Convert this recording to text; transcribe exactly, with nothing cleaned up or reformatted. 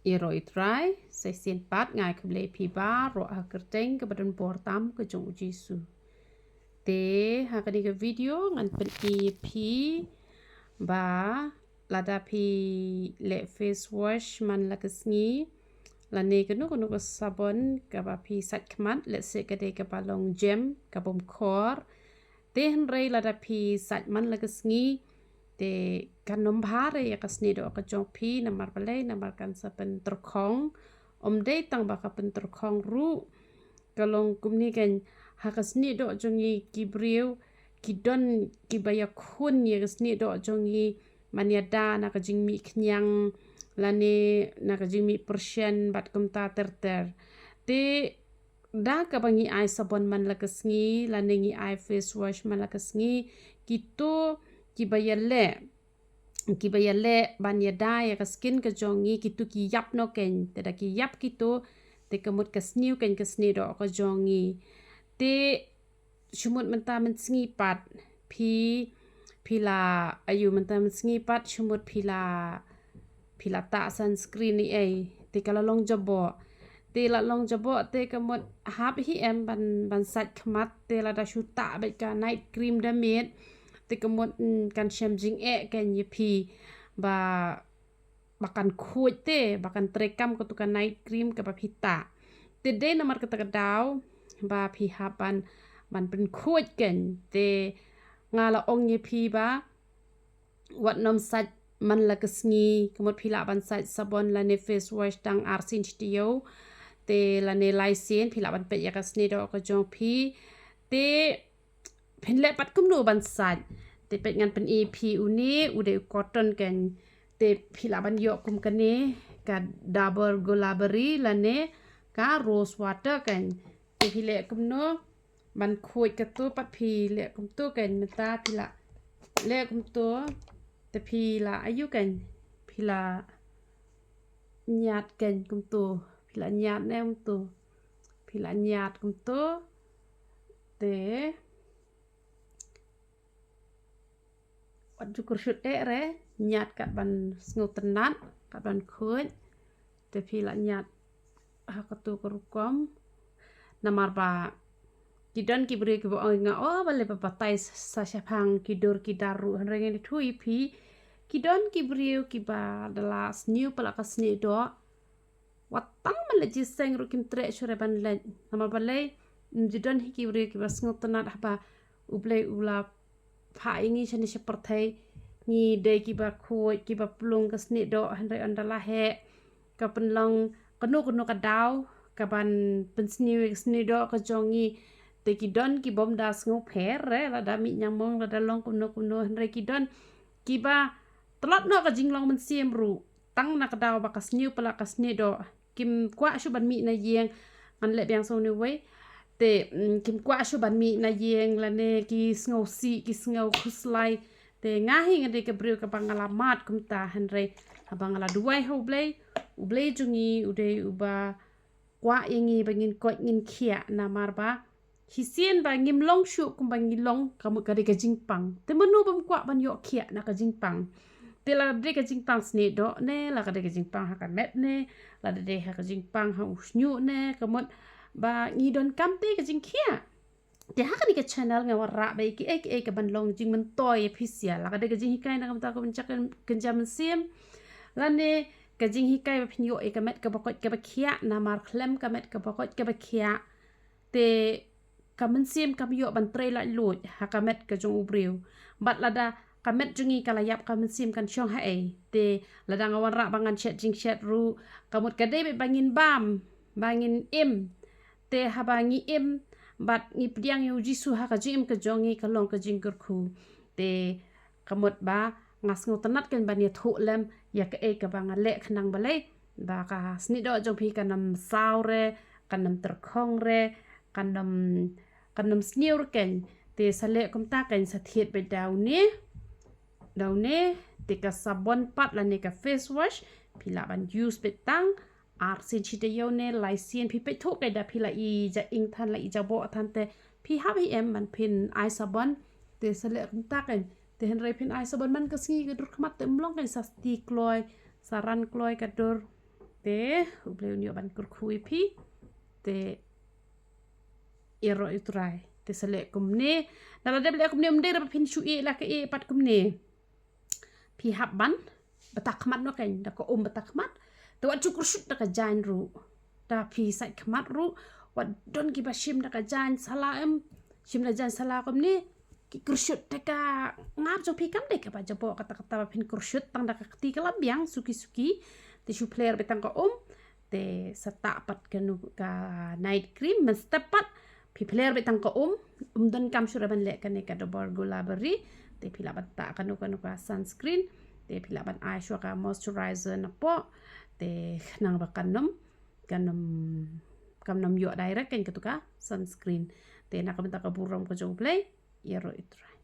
Ïaroh ïa u Trai, sa shisien pat nga ai khublei ïa phi baroh ha ka kyrteng kaba donbor tam ka jong u Jisu. Te ha kane ka video ngan pyni ïa phi ba lada phi leh face wash man la ka sngi lane kano kano ka sabon kaba phi sait khmat, lehse ka dei kaba long Jim, ka bym khor. Te hynrei lada phi sait man la ka sngi, te kan ym bha re ïa ka snieh doh ka jong phi, namar balei, namar kan sa pyntyrkhong. Ym dei tang ba ka pyntyrkhong ruh, ka long kumne kan, ha ka snieh doh jong ngi ki briew, ki don kiba ïakhun ïa ka snieh doh jong ngi, man ïada na ka jingmih khñiang, lane na ka jingmih pyrshah bad kumta ter ter. Te da kaba ngi ai sabon man la ka sngi, lane ngi ai face wash man la ka sngi, kito kiba ïaleh, kiba ïaleh ban ïada ïa ka skin ka jong ngi, kito ki ïap noh kein, te da ki ïap kito, te ka mut ka sniew kein ka snieh doh ka jong ngi. Te shu mut mynta mynsngi pat, phi, phi la, ayu mynta mynsngi pat, shu mut phi la, phi la tah sunscreen ei ei, te ka la long jaboh. Te la long jaboh, te ka mut hap hi em ban, ban sait khmat, te lada shu tah beit ka night cream da miet, te ka mut, mm, kan shem jingeh kein ïa phi ba, ba kan khuid te, ba kan treikam katu ka night cream kaba phi tah. Te dei namar kata ka daw ba phi hap ban, ban pynkhuid kein. Te nga la ong ïa phi ba wat nym sait man la ka sngi, ka mut phi lah ban sait sabon lane face wash tang ar sien shi taïew. Te lane lai sien phi lah ban peit ïa ka snieh doh ka jong phi. Te phin leh pat kumno ban sait. Te peit ngan pyni ïa phi, une u dei u cotton kein. Te phi lah ban ïoh kum kane, ka Dabur Gulabari lane ka rose water kein. Te phi leh kumno ban khuid katu pat, phi leh kumtu kein, mynta phi lah leh kumtu. Te phi lah ayu kein, phi lah ñiad kein kumtu, phi lah ñiad ne kumtu, phi lah ñiad kumtu. Te wat ju kyrsut eh re, ñiad kat ban sngewtynnat, kat ban khuid. Te phi lah ñiad ha katu ka rukom. Namar ba ki don ki briew kiba ong ïa nga, oh, balei ba batai sa shaphang ki dur ki dar ruh, hynrei ngan ïathuh ïa phi. Ki don ki briew kiba da la sniew palat ka snieh doh, wat tang ban leit jingïaseng ruh kim treh shuh re ban leit. Namar balei, mm, ju don hi ki briew kiba sngewtynnat haba U Blei u la phah ïa ngi shane sha pyrthei, ngi dei kiba khuid, kiba pynlong ka snieh doh, hynrei ynda la heh ka pynlong kano kano ka daw kaban pynsniew ïa ka snieh doh ka jong ngi. Te ki don ki bym da sngewpher re, lada mih ñiangmong, lada long kumno kumno, hynrei ki don kiba tlot noh ka jinglong mynsiem ruh tang na ka daw ba ka sniew palat ka snieh doh. Kim kwah shuh ban mih na ïing, ngan leh biang shuh ne wei. Te, mm, kim kwah shuh ban mih na ïing lane ki sngewsih, ki sngewkhuslai. Te nga hi nga dei ka briew kaba nga la mad kumta, hynrei haba nga la duwai ha U Blei, U Blei jong ngi u dei uba kwah ïa ngi ba ngin koit ngin khiah, namar ba shisien ba ngim long shuh kumba ngi long, ka mut ka dei ka jingpang. Te mano bym kwah ban ïoh khiah na ka jingpang. Te lada dei ka jingpang snieh doh ne, lada dei ka jingpang ha ka met ne, lada dei ha ka jingpang ha u shñiuh ne, ka mut ba ngi donkam te ka jingkhiah. Te ha kane ka channel nga wanrah ba ïa kiei kiei kaban long jingmyntoi ïa phi sha, lada dei ka jinghikai na ka bynta ka kynja, kynja mynsiem, lane ka jinghikai ba phin ïoh ïa ka met kaba koit kaba khiah, namar khlem ka met kaba koit kaba khiah, te ka mynsiem kam ïoh ban trei laitluid ha ka met ka jong u briew. Bad lada ka met jong ngi ka la ïap, ka mynsiem kan shong haei? Te lada nga wanrah ba ngan shet jingshet ruh, ka mut ka dei beit ba ngin bam, ba ngin im. Te haba ngi im bad ngi pdiang ïa u Jisu ha ka jingim ka jong ngi, ka long ka jingkyrkhu. Te ka mut ba nga sngewtynnat kein ban ïathuh lem ïa kaei kaba nga leh, khnang balei, ba ka snieh doh jong phi kan ym saw re, kan ym tyrkhong re, kan ym, kan ym sniew re kein. Te sa leh kumta kein, sa thied beit da une, da une, te ka sabon pat lane ka face wash phi lah ban use beit tang ar sien shi taïew ne lai sien. Phi peit thuh kein, da phi la i ja ing than, la i jaboh than, te phi hap hi em ban phin ai sabon? Te sa leh kumta kein. Te hynrei phin ai sabon man ka sngi, ka dur khmat te ym long kein, sa sti kloi, sa ran kloi ka dur. Te U Blei un ïoh ban kyrkhu ïa phi. Te ïaroh ïa U Trai. Te sa leh kumne. Naba dep leh kumne, ym dei re ba phin shu ïeh la ka ïeh pat kumne. Phi hap ban bata khmat noh kein, da ka um bata khmat. Te wat ju kyrshut da ka jaiñ ruh. Da phi sait khmat ruh, wat don kiba shim da ka jaiñ sala, em, shim da jaiñ sala kumne, ki kyrshut. Te ka ngar jong phi kam dei kaba jaboh katta katta ba phin kyrshut, tang da ka kti ka la biang suki suki. Te shu pler beit tang ka um. Te sa tah pat kano ka night cream, mynstep pat phi pler beit tang ka um. Ym donkam shuh re ban leh kane ka double gulabari. Te phi lah ban tah kano kano ka sunscreen. Te phi lah ban ai shuwa ka moisturizer napoh. Te khnang ba kan ym, kan ym, kan ym ïoh direct kein katu ka sunscreen. Te na ka bynta ka burom ka jong U Blei, ïaroh ïa U Trai.